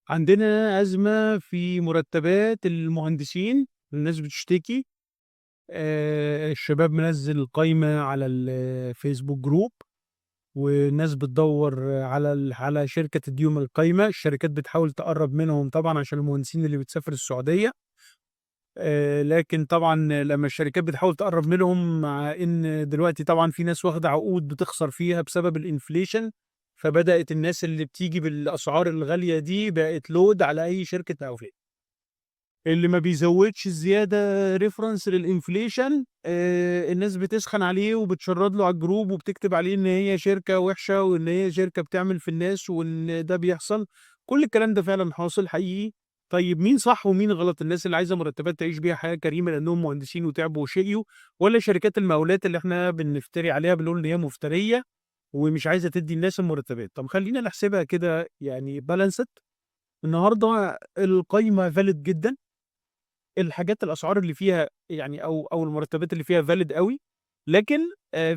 عندنا أزمة في مرتبات المهندسين، الناس بتشتكي. الشباب منزل قايمة على الفيسبوك group، والناس بتدور على شركة تديهم القايمة. الشركات بتحاول تقرب منهم طبعا عشان المهندسين اللي بتسافر السعودية، لكن طبعا لما الشركات بتحاول تقرب منهم، مع ان دلوقتي طبعا في ناس واخدة عقود بتخسر فيها بسبب ال inflation، فبدأت الناس اللي بتيجي بالأسعار الغالية دي بقت load على أي شركة مقاولات. اللي ما بيزودش الزيادة reference لل inflation، الناس بتسخن عليه وبتشرد له على ال group وبتكتب عليه ان هي شركة وحشة وان هي شركة بتعمل في الناس وان ده بيحصل. كل الكلام ده فعلا حاصل حقيقي. طيب مين صح ومين غلط؟ الناس اللي عايزة مرتبات تعيش بيها حياة كريمة لانهم مهندسين وتعبوا وشقيوا، ولا شركات المقاولات اللي احنا بنفتري عليها بنقول ان هي مفترية ومش عايزة تدي الناس المرتبات؟ طب خلينا نحسبها كده يعني balanced. النهارده القايمة valid جدا، الحاجات الاسعار اللي فيها يعني او المرتبات اللي فيها valid قوي، لكن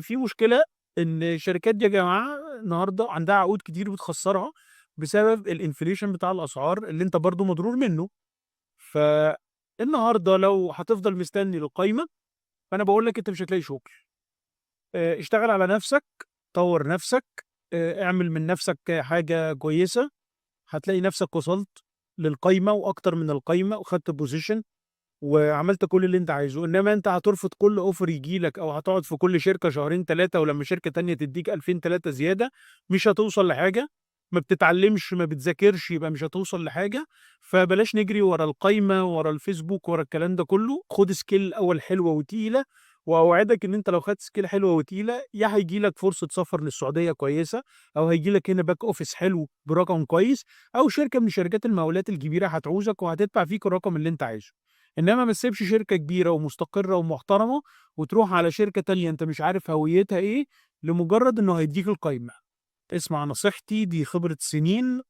في مشكلة ان الشركات دي يا جماعة النهارده عندها عقود كتير بتخسرها بسبب ال inflation بتاع الاسعار اللي انت برضو مضرور منه. فالنهارده لو هتفضل مستني القايمه، فانا بقول لك انت مش هتلاقي شغل. اشتغل على نفسك، طور نفسك، اعمل من نفسك حاجة كويسه، هتلاقي نفسك وصلت للقايمه واكتر من القايمة وخدت position وعملت كل اللي انت عايزه. انما انت هترفض كل offer يجي لك، او هتقعد في كل شركة شهرين 3، ولما شركة تانية تديك 2000 3 زياده، مش هتوصل لحاجه. ما بتتعلمش، ما بتذاكرش، يبقى مش هتوصل لحاجه. فبلاش نجري ورا القايمه، ورا الفيسبوك، ورا الكلام ده كله. خد skill الاول حلوة وتقيله، واوعدك ان انت لو خدت skill حلوة وتقيله، يا هيجي لك فرصة سفر للسعودية كويسه، او هيجي لك هنا back office حلو برقم كويس، او شركة من شركات المقاولات الكبيرة هتعوزك وهتدفع فيك الرقم اللي انت عايزه. انما ما تسيبش شركة كبيرة ومستقره ومحترمه وتروح على شركة تانية انت مش عارف هويتها ايه لمجرد انه هيديك القايمه. اسمع نصيحتي دي، خبره سنين،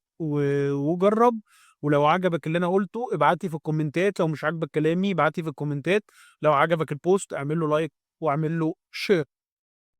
وجرب. ولو عجبك اللي انا قلته ابعت لي في الكومنتات، لو مش عاجبك كلامي ابعت لي في الكومنتات، لو عجبك ال post اعمل له like واعمل له share.